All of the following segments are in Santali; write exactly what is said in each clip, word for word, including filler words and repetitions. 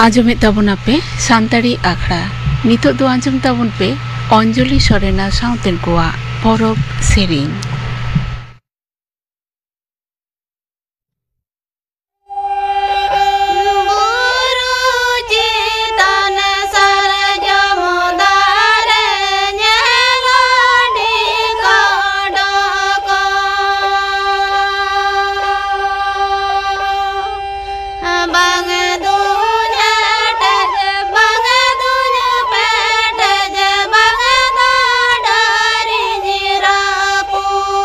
ᱟᱸᱡᱚᱢᱮᱫ ᱛᱟᱵᱚᱱᱟᱯᱮ ᱥᱟᱱᱛᱟᱲᱤ ᱟᱠᱷᱲᱟ᱾ ᱱᱤᱛᱚᱜ ᱫᱚ ᱟᱸᱡᱚᱢ ᱛᱟᱵᱚᱱ ᱯᱮ ᱚᱧᱡᱚᱞᱤ ᱥᱚᱨᱮᱱ ᱟᱨ ᱥᱟᱶᱛᱮᱱ ᱠᱚᱣᱟᱜ ᱯᱚᱨᱚᱵᱽ ᱥᱮᱨᱮᱧ᱾ ᱵᱩᱨᱩ ᱪᱮᱛᱟᱱ ᱥᱟᱨᱡᱚᱢ ᱫᱟᱨᱮ ᱧᱮᱞ ᱟᱹᱰᱤ ᱠᱚᱰᱚ ᱠᱚ᱾ ᱵᱟᱝ ᱫᱩᱧ ᱮᱴᱮᱡ, ᱵᱟᱝ ᱫᱩᱧ ᱯᱮᱴᱮᱡ, ᱵᱟᱝ ᱫᱚ ᱰᱟᱹᱨᱤᱧ ᱨᱟᱹᱯᱩᱫ᱾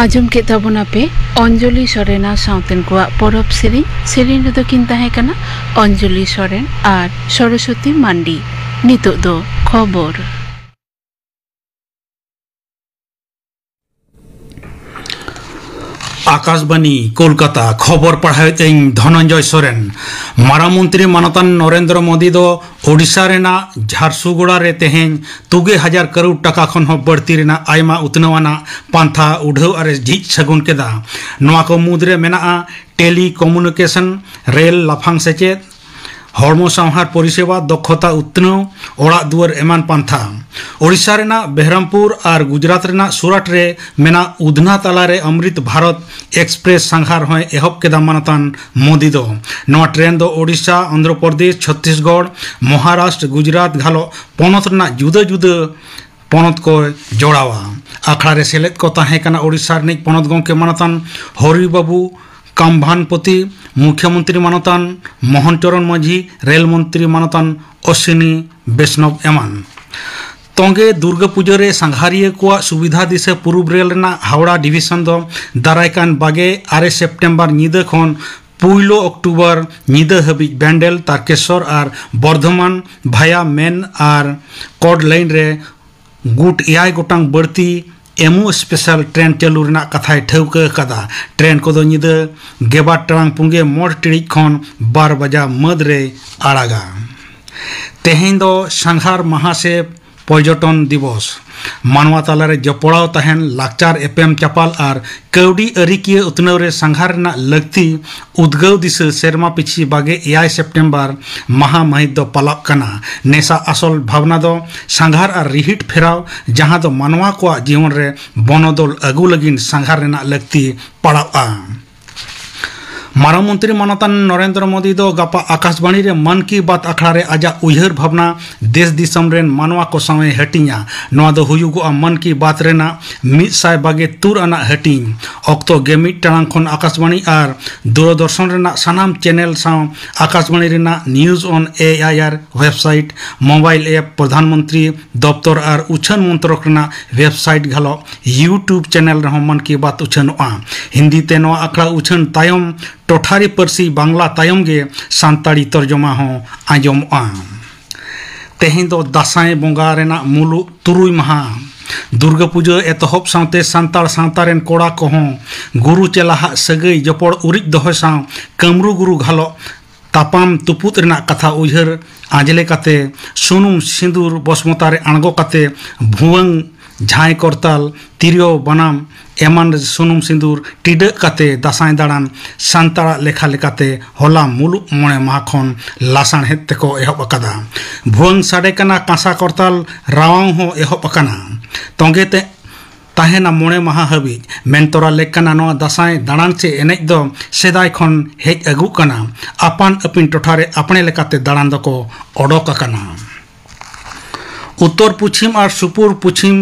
ᱟᱸᱡᱚᱢ ᱠᱮᱫ ᱛᱟᱵᱚᱱᱟᱯᱮ ᱚᱧᱡᱚᱞᱤ ᱥᱚᱨᱮᱱᱟᱜ ᱥᱟᱶᱛᱮᱱ ᱠᱚᱣᱟᱜ ᱯᱚᱨᱚᱵᱽ ᱥᱮᱨᱮᱧ᱾ ᱥᱮᱨᱮᱧ ᱨᱮᱫᱚ ᱠᱤᱱ ᱛᱟᱦᱮᱸ ᱠᱟᱱᱟ ᱚᱧᱡᱚᱞᱤ ᱥᱚᱨᱮᱱ ᱟᱨ ᱥᱚᱨᱚᱥᱚᱛᱤ ᱢᱟᱱᱰᱤ᱾ ᱱᱤᱛᱚᱜ ᱫᱚ ᱠᱷᱚᱵᱚᱨ᱾ ᱟᱠᱟᱥᱵᱟᱱᱤ ᱠᱳᱞᱠᱟᱛᱟ, ᱠᱷᱚᱵᱚᱨ ᱯᱟᱲᱦᱟᱣᱮᱫ ᱟᱹᱧ ᱫᱷᱚᱱᱚᱱᱡᱚᱭ ᱥᱚᱨᱮᱱ᱾ ᱢᱟᱨᱟᱝ ᱢᱚᱱᱛᱨᱤ ᱢᱟᱱᱚᱛᱟᱱ ᱱᱚᱨᱮᱱᱫᱨᱚ ᱢᱳᱫᱤ ᱫᱚ ᱳᱰᱤᱥᱟ ᱨᱮᱱᱟᱜ ᱡᱷᱟᱨᱥᱩᱜᱩᱲᱟ ᱨᱮ ᱛᱮᱦᱮᱧ ᱛᱩᱜᱮ ᱦᱟᱡᱟᱨ ᱠᱟᱨᱳᱲ ᱴᱟᱠᱟ ᱠᱷᱚᱱ ᱦᱚᱸ ᱵᱟᱹᱲᱛᱤ ᱨᱮᱱᱟᱜ ᱟᱭᱢᱟ ᱩᱛᱱᱟᱹᱣ ᱟᱱᱟᱜ ᱯᱟᱱᱛᱷᱟ ᱩᱰᱷᱟᱹᱣ ᱟᱨ ᱮ ᱡᱷᱤᱡ ᱥᱟᱹᱜᱩᱱ ᱠᱮᱫᱟ᱾ ᱱᱚᱣᱟ ᱠᱚ ᱢᱩᱫᱽᱨᱮ ᱢᱮᱱᱟᱜᱼᱟ ᱴᱮᱞᱤ ᱠᱚᱢᱩᱱᱤᱠᱮᱥᱚᱱ, ᱨᱮᱞ, ᱞᱟᱯᱷᱟᱝ ᱥᱮᱪᱮᱫ, ᱦᱚᱲᱢᱚ ᱥᱟᱶᱦᱟᱨ ᱯᱚᱨᱤᱥᱮᱵᱟ, ᱫᱚᱠᱷᱚᱛᱟ ᱩᱛᱱᱟᱹᱣ, ᱚᱲᱟᱜ ᱫᱩᱣᱟᱹᱨ ᱮᱢᱟᱱ ᱯᱟᱱᱛᱷᱟ᱾ ᱳᱰᱤᱥᱟ ᱨᱮᱱᱟᱜ ᱵᱮᱦᱨᱟᱢᱯᱩᱨ ᱟᱨ ᱜᱩᱡᱽᱨᱟᱛ ᱨᱮᱱᱟᱜ ᱥᱩᱨᱟᱴ ᱨᱮ ᱢᱮᱱᱟᱜ ᱩᱫᱷᱱᱟ ᱛᱟᱞᱟ ᱨᱮ ᱚᱢᱨᱤᱛ ᱵᱷᱟᱨᱚᱛ ᱮᱠᱥᱯᱨᱮᱥ ᱥᱟᱸᱜᱷᱟᱨ ᱦᱚᱸᱭ ᱮᱦᱚᱵ ᱠᱮᱫᱟ ᱢᱟᱱᱚᱛᱟᱱ ᱢᱳᱫᱤ ᱫᱚ᱾ ᱱᱚᱣᱟ ᱴᱨᱮᱱ ᱫᱚ ᱳᱰᱤᱥᱟ, ᱚᱱᱫᱷᱨᱚ ᱯᱨᱚᱫᱮᱥ, ᱪᱷᱚᱛᱛᱤᱥᱜᱚᱲ, ᱢᱚᱦᱟᱨᱟᱥᱴᱨᱚ, ᱜᱩᱡᱽᱨᱟᱛ ᱜᱷᱟᱞᱚᱜ ᱯᱚᱱᱚᱛ ᱨᱮᱱᱟᱜ ᱡᱩᱫᱟᱹ ᱡᱩᱫᱟᱹ ᱯᱚᱱᱚᱛ ᱠᱚᱭ ᱡᱚᱲᱟᱣᱟ᱾ ᱟᱠᱷᱲᱟ ᱨᱮ ᱥᱮᱞᱮᱫ ᱠᱚ ᱛᱟᱦᱮᱸ ᱠᱟᱱᱟ ᱳᱰᱤᱥᱟ ᱨᱤᱱᱤᱡ ᱯᱚᱱᱚᱛ ᱜᱚᱢᱠᱮ ᱢᱟᱱᱚᱛᱟᱱ ᱦᱚᱨᱤ ᱵᱟᱹᱵᱩ ᱠᱟᱢᱵᱷᱟᱱᱯᱚᱛᱤ, ᱢᱩᱠᱷᱭᱚᱢᱚᱱᱛᱨᱤ ᱢᱟᱱᱚᱛᱟᱱ ᱢᱳᱦᱚᱱ ᱪᱚᱨᱚᱱ ᱢᱟᱹᱡᱷᱤ, ᱨᱮᱞ ᱢᱚᱱᱛᱨᱤ ᱢᱟᱱᱚᱛᱟᱱ ᱚᱥᱥᱤᱱᱤ ᱵᱮᱥᱱᱚᱵ ᱮᱢᱟᱱ᱾ ᱛᱚᱸᱜᱮ ᱫᱩᱨᱜᱟᱹ ᱯᱩᱡᱟᱹ ᱨᱮ ᱥᱟᱸᱜᱷᱟᱨᱤᱭᱟᱹ ᱠᱚᱣᱟᱜ ᱥᱩᱵᱤᱫᱷᱟ ᱫᱤᱥᱟᱹ ᱯᱩᱨᱩᱵ ᱨᱮᱞ ᱨᱮᱱᱟᱜ ᱦᱟᱣᱲᱟ ᱰᱤᱵᱷᱤᱥᱚᱱ ᱫᱚ ᱫᱟᱨᱟᱭ ᱠᱟᱱ ᱵᱟᱜᱮ ᱟᱨᱮ ᱥᱮᱯᱴᱮᱢᱵᱚᱨ ᱧᱤᱫᱟᱹ ᱠᱷᱚᱱ ᱯᱩᱭᱞᱩ ᱚᱠᱴᱳᱵᱚᱨ ᱧᱤᱫᱟᱹ ᱦᱟᱹᱵᱤᱡ ᱵᱮᱱᱰᱮᱞ, ᱛᱟᱨᱠᱮᱥᱚᱨ ᱟᱨ ᱵᱚᱨᱫᱷᱚᱢᱟᱱ ᱵᱷᱟᱭᱟ ᱢᱮᱱ ᱟᱨ ᱠᱚᱰ ᱞᱟᱭᱤᱱ ᱨᱮ ᱜᱩᱴ ᱮᱭᱟᱭ ᱜᱚᱴᱟᱝ ᱵᱟᱹᱲᱛᱤ ᱮᱢᱩ ᱥᱯᱮᱥᱟᱞ ᱴᱨᱮᱱ ᱪᱟᱹᱞᱩ ᱨᱮᱱᱟᱜ ᱠᱟᱛᱷᱟᱭ ᱴᱷᱟᱹᱣᱠᱟᱹ ᱟᱠᱟᱫᱟ᱾ ᱴᱨᱮᱱ ᱠᱚᱫᱚ ᱧᱤᱫᱟᱹ ᱜᱮᱞᱵᱟᱨ ᱴᱟᱲᱟᱝ ᱯᱩᱸᱜᱮ ᱢᱚᱬᱮ ᱴᱤᱲᱤᱡ ᱠᱷᱚᱱ ᱵᱟᱨ ᱵᱟᱡᱟ ᱢᱟᱹᱫᱽ ᱨᱮᱭ ᱟᱲᱟᱜᱟ᱾ ᱛᱮᱦᱮᱧ ᱫᱚ ᱥᱟᱸᱜᱷᱟᱨ ᱢᱟᱦᱟ ᱥᱮ ᱯᱚᱨᱡᱚᱴᱚᱱ ᱫᱤᱵᱚᱥ᱾ ᱢᱟᱱᱣᱟ ᱛᱟᱞᱟᱨᱮ ᱡᱚᱯᱲᱟᱣ ᱛᱟᱦᱮᱱ, ᱞᱟᱠᱪᱟᱨ ᱮᱯᱮᱢ ᱪᱟᱯᱟᱞ ᱟᱨ ᱠᱟᱹᱣᱰᱤ ᱟᱹᱨᱤᱠᱤᱭᱟᱹ ᱩᱛᱱᱟᱹᱣ ᱨᱮ ᱥᱟᱸᱜᱷᱟᱨ ᱨᱮᱱᱟᱜ ᱞᱟᱹᱠᱛᱤ ᱩᱫᱽᱜᱟᱹᱣ ᱫᱤᱥᱟᱹ ᱥᱮᱨᱢᱟ ᱯᱤᱪᱷᱤ ᱵᱟᱜᱮ ᱮᱭᱟᱭ ᱥᱮᱯᱴᱮᱢᱵᱚᱨ ᱢᱟᱦᱟ ᱢᱟᱹᱦᱤᱛ ᱫᱚ ᱯᱟᱞᱟᱜ ᱠᱟᱱᱟ᱾ ᱱᱮᱥᱟ ᱟᱥᱚᱞ ᱵᱷᱟᱵᱽᱱᱟ ᱫᱚ ᱥᱟᱸᱜᱷᱟᱨ ᱟᱨ ᱨᱤᱦᱤᱴ ᱯᱷᱮᱨᱟᱣ, ᱡᱟᱦᱟᱸ ᱫᱚ ᱢᱟᱱᱣᱟ ᱠᱚᱣᱟᱜ ᱡᱤᱭᱚᱱ ᱨᱮ ᱵᱚᱱᱚᱫᱚᱞ ᱟᱹᱜᱩ ᱞᱟᱹᱜᱤᱫ ᱥᱟᱸᱜᱷᱟᱨ ᱨᱮᱱᱟᱜ ᱞᱟᱹᱠᱛᱤ ᱯᱟᱲᱟᱣᱜᱼᱟ᱾ ᱢᱟᱨᱟᱝ ᱢᱚᱱᱛᱨᱤ ᱢᱟᱱᱚᱛᱟᱱ ᱱᱚᱨᱮᱱᱫᱨᱚ ᱢᱳᱫᱤ ᱫᱚ ᱜᱟᱯᱟ ᱟᱠᱟᱥᱵᱟᱬᱤ ᱨᱮ ᱢᱟᱱ ᱠᱤ ᱵᱟᱛ ᱟᱠᱷᱲᱟ ᱨᱮ ᱟᱡᱟᱜ ᱩᱭᱦᱟᱹᱨ ᱵᱷᱟᱵᱽᱱᱟ ᱫᱮᱥ ᱫᱤᱥᱚᱢ ᱨᱮᱱ ᱢᱟᱱᱣᱟ ᱠᱚ ᱥᱟᱶ ᱮ ᱦᱟᱹᱴᱤᱧᱟ᱾ ᱱᱚᱣᱟ ᱫᱚ ᱦᱩᱭᱩᱜᱚᱜᱼᱟ ᱢᱟᱱ ᱠᱤ ᱵᱟᱛ ᱨᱮᱱᱟᱜ ᱢᱤᱫ ᱥᱟᱭ ᱵᱟᱜᱮ ᱛᱩᱨ ᱟᱱᱟᱜ ᱦᱟᱹᱴᱤᱧ᱾ ᱚᱠᱛᱚ ᱜᱮ ᱢᱤᱫ ᱴᱟᱲᱟᱝ ᱠᱷᱚᱱ ᱟᱠᱟᱥᱵᱟᱬᱤ ᱟᱨ ᱫᱩᱨᱚᱫᱚᱨᱥᱚᱱ ᱨᱮᱱᱟᱜ ᱥᱟᱱᱟᱢ ᱪᱮᱱᱮᱞ ᱥᱟᱶ ᱟᱠᱟᱥᱵᱟᱬᱤ ᱨᱮᱱᱟᱜ News on A I R website, mobile app, Pradhan Mantri ᱫᱚᱯᱛᱚᱨ ᱟᱨ ᱩᱪᱷᱟᱹᱱ ᱢᱚᱱᱛᱨᱚᱠ ᱨᱮᱱᱟᱜ website ᱜᱷᱟᱞᱚᱜ YouTube ᱪᱮᱱᱮᱞ ᱨᱮᱦᱚᱸ ᱢᱟᱱ ᱠᱤ ᱵᱟᱛ ᱩᱪᱷᱟᱹᱱᱚᱜᱼᱟ᱾ ᱦᱤᱱᱫᱤ ᱛᱮ ᱱᱚᱣᱟ ᱟᱠᱷᱲᱟ ᱩᱪᱷᱟᱹᱱ ᱛᱟᱭᱚᱢ ᱴᱚᱴᱷᱟᱨᱤ ᱯᱟᱹᱨᱥᱤ ᱵᱟᱝᱞᱟ ᱛᱟᱭᱚᱢ ᱜᱮ ᱥᱟᱱᱛᱟᱲᱤ ᱛᱚᱨᱡᱚᱢᱟ ᱦᱚᱸ ᱟᱸᱡᱚᱢᱚᱜᱼᱟ᱾ ᱛᱮᱦᱮᱧ ᱫᱚ ᱫᱟᱸᱥᱟᱭ ᱵᱚᱸᱜᱟ ᱨᱮᱱᱟᱜ ᱢᱩᱞᱩᱜ ᱛᱩᱨᱩᱭ ᱢᱟᱦᱟ᱾ ᱫᱩᱨᱜᱟᱹ ᱯᱩᱡᱟᱹ ᱮᱛᱚᱦᱚᱵ ᱥᱟᱶᱛᱮ ᱥᱟᱱᱛᱟᱲ ᱥᱟᱶᱛᱟ ᱨᱮᱱ ᱠᱚᱲᱟ ᱠᱚᱦᱚᱸ ᱜᱩᱨᱩ ᱪᱮᱞᱟ ᱦᱟᱜ ᱥᱟᱹᱜᱟᱹᱭ ᱡᱚᱯᱚᱲ ᱩᱨᱤᱡ ᱫᱚᱦᱚᱭ ᱥᱟᱶ ᱠᱟᱹᱢᱨᱩ ᱜᱩᱨᱩ ᱜᱷᱟᱞᱚᱜ ᱛᱟᱯᱟᱢ ᱛᱩᱯᱩᱫ ᱨᱮᱱᱟᱜ ᱠᱟᱛᱷᱟ ᱩᱭᱦᱟᱹᱨ ᱟᱸᱡᱽᱞᱮ ᱠᱟᱛᱮ ᱥᱩᱱᱩᱢ ᱥᱤᱸᱫᱩᱨ ᱵᱚᱥᱢᱚᱛᱟ ᱨᱮ ᱟᱬᱜᱚ ᱠᱟᱛᱮ ᱵᱷᱩᱣᱟᱹᱝ, ᱡᱷᱟᱸᱭ ᱠᱚᱨᱛᱟᱞ, ᱛᱤᱨᱭᱳ, ᱵᱟᱱᱟᱢ ᱮᱢᱟᱱ ᱨᱮ ᱥᱩᱱᱩᱢ ᱥᱤᱸᱫᱩᱨ ᱴᱤᱰᱟᱹᱜ ᱠᱟᱛᱮ ᱫᱟᱸᱥᱟᱭ ᱫᱟᱬᱟᱱ ᱥᱟᱱᱛᱟᱲᱟᱜ ᱞᱮᱠᱷᱟ ᱞᱮᱠᱟᱛᱮ ᱦᱚᱞᱟ ᱢᱩᱞᱩᱜ ᱢᱚᱬᱮ ᱢᱟᱦᱟ ᱠᱷᱚᱱ ᱞᱟᱥᱟᱬᱦᱮᱫ ᱛᱮᱠᱚ ᱮᱦᱚᱵ ᱟᱠᱟᱫᱟ᱾ ᱵᱷᱩᱣᱟᱹᱝ ᱥᱟᱰᱮ ᱠᱟᱱᱟ, ᱠᱟᱸᱥᱟ ᱠᱚᱨᱛᱟᱞ ᱨᱟᱣᱟᱣ ᱦᱚᱸ ᱮᱦᱚᱵ ᱟᱠᱟᱱᱟ᱾ ᱛᱚᱸᱜᱮ ᱛᱮ ᱛᱟᱦᱮᱱᱟ ᱢᱚᱬᱮ ᱢᱟᱦᱟ ᱦᱟᱹᱵᱤᱡ᱾ ᱢᱮᱱ ᱛᱚᱨᱟ ᱞᱮᱠ ᱠᱟᱱᱟ, ᱱᱚᱣᱟ ᱫᱟᱸᱥᱟᱭ ᱫᱟᱬᱟᱱ ᱪᱮ ᱮᱱᱮᱡ ᱫᱚ ᱥᱮᱫᱟᱭ ᱠᱷᱚᱱ ᱦᱮᱡ ᱟᱹᱜᱩᱜ ᱠᱟᱱᱟ᱾ ᱟᱯᱟᱱ ᱟᱹᱯᱤᱱ ᱴᱚᱴᱷᱟ ᱨᱮ ᱟᱯᱲᱮ ᱞᱮᱠᱟᱛᱮ ᱫᱟᱬᱟᱱ ᱫᱚᱠᱚ ᱚᱰᱚᱠ ᱟᱠᱟᱱᱟ᱾ ᱩᱛᱛᱚᱨ ᱯᱚᱪᱷᱤᱢ ᱟᱨ ᱥᱩᱯᱩᱨ ᱯᱚᱪᱷᱤᱢ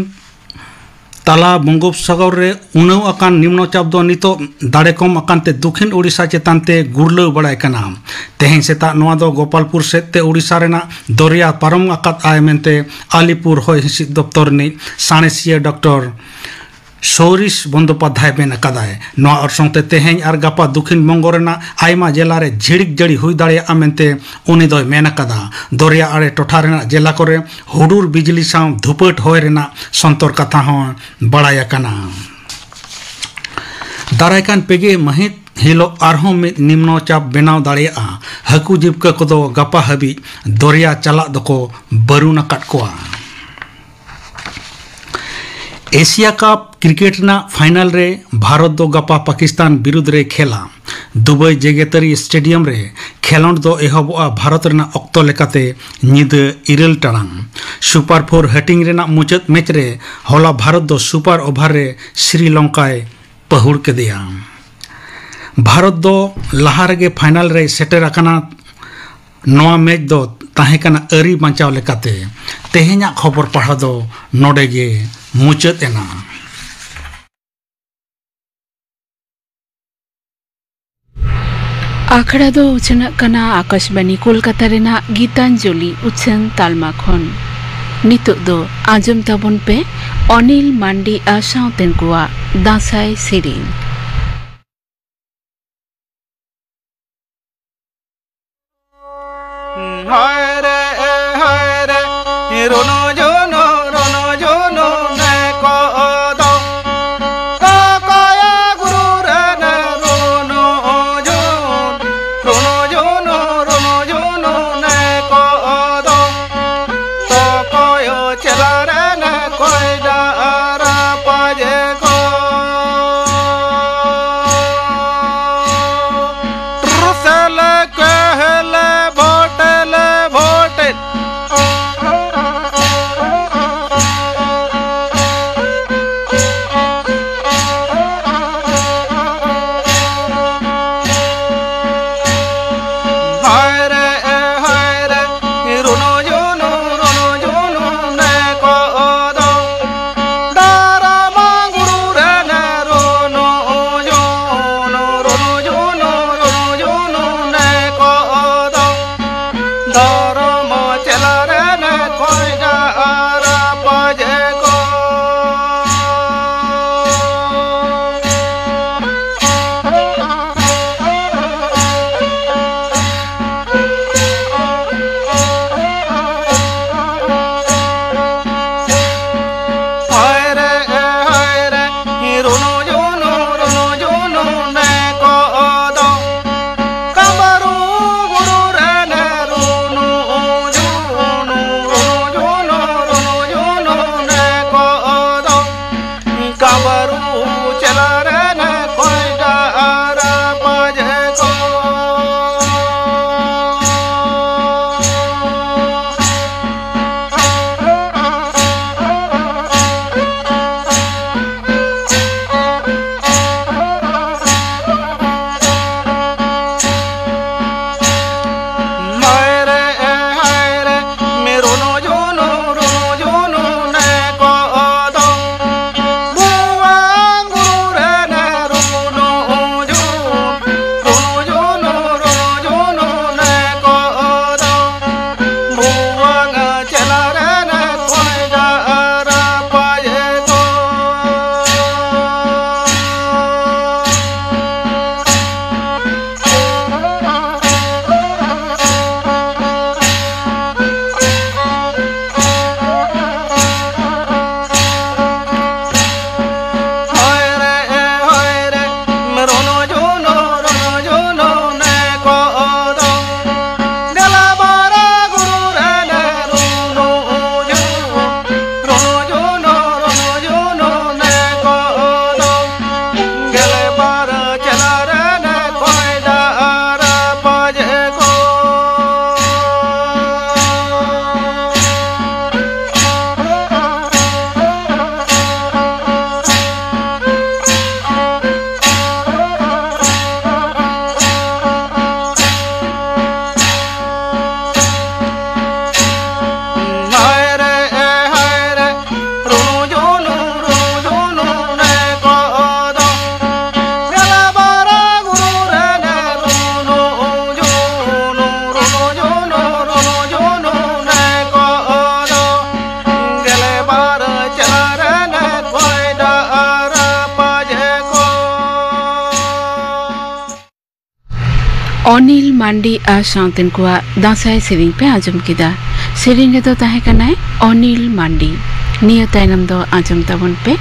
ᱛᱟᱞᱟ ᱵᱚᱝᱜᱳᱯᱥᱟᱜᱚᱨ ᱨᱮ ᱩᱱᱟᱹᱣ ᱟᱠᱟᱱ ᱱᱤᱢᱱᱚ ᱪᱟᱯ ᱫᱚ ᱱᱤᱛᱚᱜ ᱫᱟᱲᱮ ᱠᱚᱢ ᱟᱠᱟᱱ ᱛᱮ ᱫᱚᱠᱷᱤᱱ ᱳᱰᱤᱥᱟ ᱪᱮᱛᱟᱱ ᱛᱮ ᱜᱩᱨᱞᱟᱹᱣ ᱵᱟᱲᱟᱭ ᱠᱟᱱᱟ᱾ ᱛᱮᱦᱮᱧ ᱥᱮᱛᱟᱜ ᱱᱚᱣᱟ ᱫᱚ ᱜᱳᱯᱟᱞᱯᱩᱨ ᱥᱮᱫ ᱛᱮ ᱳᱰᱤᱥᱟ ᱨᱮᱱᱟᱜ ᱫᱚᱨᱭᱟ ᱯᱟᱨᱚᱢ ᱟᱠᱟᱫ ᱟᱭ ᱢᱮᱱᱛᱮ ᱟᱞᱤᱯᱩᱨ ᱦᱚᱭ ᱦᱤᱸᱥᱤᱫ ᱫᱚᱯᱛᱚᱨ ᱨᱤᱱᱤᱡ ᱥᱟᱬᱮᱥᱤᱭᱟᱹ ᱰᱚᱠᱴᱚᱨ ᱥᱚᱨᱤᱥ ᱵᱚᱱᱫᱳᱯᱟᱫᱷᱭᱟᱭ ᱢᱮᱱ ᱟᱠᱟᱫᱟᱭ᱾ ᱱᱚᱣᱟ ᱚᱨᱥᱚᱝ ᱛᱮ ᱛᱮᱦᱮᱧ ᱟᱨ ᱜᱟᱯᱟ ᱫᱚᱠᱷᱤᱱ ᱵᱚᱝᱜᱚ ᱨᱮᱱᱟᱜ ᱟᱭᱢᱟ ᱡᱮᱞᱟ ᱨᱮ ᱡᱷᱤᱲᱤᱠ ᱡᱟᱹᱲᱤ ᱦᱩᱭ ᱫᱟᱲᱮᱭᱟᱜᱼᱟ ᱢᱮᱱᱛᱮ ᱩᱱᱤ ᱫᱚᱭ ᱢᱮᱱ ᱟᱠᱟᱫᱟ᱾ ᱫᱚᱨᱭᱟ ᱟᱲᱮ ᱴᱚᱴᱷᱟ ᱨᱮᱱᱟᱜ ᱡᱮᱞᱟ ᱠᱚᱨᱮ ᱦᱩᱰᱩᱨ ᱵᱤᱡᱽᱞᱤ ᱥᱟᱶ ᱫᱷᱩᱯᱟᱹᱴ ᱦᱚᱭ ᱨᱮᱱᱟᱜ ᱥᱚᱱᱛᱚᱨ ᱠᱟᱛᱷᱟ ᱦᱚᱸ ᱵᱟᱲᱟᱭ ᱟᱠᱟᱱᱟ᱾ ᱫᱟᱨᱟᱭ ᱠᱟᱱ ᱯᱮᱜᱮ ᱢᱟᱹᱦᱤᱛ ᱦᱤᱞᱳᱜ ᱟᱨᱦᱚᱸ ᱢᱤᱫ ᱱᱤᱢᱱᱚ ᱪᱟᱯ ᱵᱮᱱᱟᱣ ᱫᱟᱲᱮᱭᱟᱜᱼᱟ᱾ ᱦᱟᱹᱠᱩ ᱡᱤᱵᱽᱠᱟᱹ ᱠᱚᱫᱚ ᱜᱟᱯᱟ ᱦᱟᱹᱵᱤᱡ ᱫᱚᱨᱭᱟ ᱪᱟᱞᱟᱜ ᱫᱚᱠᱚ ᱵᱟᱹᱨᱩᱱ ᱟᱠᱟᱫ ᱠᱚᱣᱟ᱾ ᱮᱥᱤᱭᱟ ᱠᱟᱯ ᱠᱨᱤᱠᱮᱴ ᱨᱮᱱᱟᱜ ᱯᱷᱟᱭᱱᱟᱞ ᱨᱮ ᱵᱷᱟᱨᱚᱛ ᱫᱚ ᱜᱟᱯᱟ ᱯᱟᱠᱤᱥᱛᱟᱱ ᱵᱤᱨᱩᱫᱽ ᱨᱮᱭ ᱠᱷᱮᱞᱟ᱾ ᱫᱩᱵᱟᱭ ᱡᱮᱜᱮᱛᱟᱹᱨᱤ ᱥᱴᱮᱰᱤᱭᱟᱢ ᱨᱮ ᱠᱷᱮᱞᱚᱸᱰ ᱫᱚ ᱮᱦᱚᱵᱚᱜᱼᱟ ᱵᱷᱟᱨᱚᱛ ᱨᱮᱱᱟᱜ ᱚᱠᱛᱚ ᱞᱮᱠᱟᱛᱮ ᱧᱤᱫᱟᱹ ᱤᱨᱟᱹᱞ ᱴᱟᱲᱟᱝ᱾ ᱥᱩᱯᱟᱨ ᱯᱷᱳᱨ ᱦᱟᱹᱴᱤᱧ ᱨᱮᱱᱟᱜ ᱢᱩᱪᱟᱹᱫ ᱢᱮᱪ ᱨᱮ ᱦᱚᱞᱟ ᱵᱷᱟᱨᱚᱛ ᱫᱚ ᱥᱩᱯᱟᱨ ᱳᱵᱷᱟᱨ ᱨᱮ ᱥᱨᱤᱞᱚᱝᱠᱟᱭ ᱯᱟᱹᱦᱩᱲ ᱠᱮᱫᱮᱭᱟ᱾ ᱵᱷᱟᱨᱚᱛ ᱫᱚ ᱞᱟᱦᱟ ᱨᱮᱜᱮ ᱯᱷᱟᱭᱱᱟᱞ ᱨᱮᱭ ᱥᱮᱴᱮᱨ ᱟᱠᱟᱱᱟ᱾ ᱱᱚᱣᱟ ᱢᱮᱪ ᱫᱚ ᱛᱟᱦᱮᱸ ᱠᱟᱱᱟ ᱟᱹᱨᱤ ᱵᱟᱧᱪᱟᱣ ᱞᱮᱠᱟᱛᱮ᱾ ᱛᱮᱦᱮᱧᱟᱜ ᱠᱷᱚᱵᱚᱨ ᱯᱟᱲᱦᱟᱣ ᱫᱚ ᱱᱚᱰᱮ ᱜᱮ ᱢᱩᱪᱟᱹᱫ ᱮᱱᱟ᱾ ᱟᱠᱷᱲᱟ ᱫᱚ ᱩᱪᱷᱟᱹᱱᱟᱜ ᱠᱟᱱᱟ ᱟᱠᱟᱥᱵᱟᱱᱤ ᱠᱳᱞᱠᱟᱛᱟ ᱨᱮᱱᱟᱜ ᱜᱤᱛᱟᱧᱡᱚᱞᱤ ᱩᱪᱷᱟᱹᱱ ᱛᱟᱞᱢᱟ ᱠᱷᱚᱱ᱾ ᱱᱤᱛᱚᱜ ᱫᱚ ᱟᱸᱡᱚᱢ ᱛᱟᱵᱚᱱ ᱯᱮ ᱚᱱᱤᱞ ᱢᱟᱱᱰᱤ ᱟᱨ ᱥᱟᱶᱛᱮᱱ ᱠᱚᱣᱟᱜ ᱫᱟᱸᱥᱟᱭ ᱥᱮᱨᱮᱧ᱾ ᱦᱟᱭ ᱨᱮ, ᱦᱟᱭ ᱨᱮ, ᱨᱚᱱᱚ ᱡᱚᱱᱚ, ᱨᱚᱱᱚ ᱡᱚᱱᱚ ᱱᱮ ᱠᱚ ᱫᱚ᱾ ᱚᱠᱚᱭᱟ ᱜᱩᱨᱩ ᱨᱮ ᱱᱮ ᱨᱚᱱᱚ ᱡᱚᱱᱚ, ᱨᱚᱱᱚ ᱡᱚᱱᱚ, ᱨᱚᱱᱚ ᱡᱚᱱᱚ ᱱᱮ ᱠᱚ ᱫᱚ᱾ ᱚᱠᱚᱭ ᱪᱮᱞᱟ ᱨᱮ ᱱᱮ ᱠᱚᱭ ᱰᱟᱦᱟᱨ ᱯᱟᱡᱮ ᱠᱚ᱾ ᱴᱨᱩᱥᱮᱞᱮ ᱠᱮᱦᱮᱞᱮ ᱵᱷᱳᱴᱮᱞᱮ ᱵᱷᱳᱴᱮᱞ᱾ ᱢᱟᱱᱰᱤ ᱟᱨ ᱥᱟᱶᱛᱮᱱ ᱠᱚᱣᱟᱜ ᱫᱟᱸᱥᱟᱭ ᱥᱮᱨᱮᱧ ᱯᱮ ᱟᱸᱡᱚᱢ ᱠᱮᱫᱟ᱾ ᱥᱮᱨᱮᱧ ᱨᱮᱫᱚ ᱛᱟᱦᱮᱸ ᱠᱟᱱᱟᱭ ᱚᱱᱤᱞ ᱢᱟᱱᱰᱤ᱾ ᱱᱤᱭᱟᱹ ᱛᱟᱭᱱᱚᱢ ᱫᱚ ᱟᱸᱡᱚᱢ ᱛᱟᱵᱚᱱ ᱯᱮ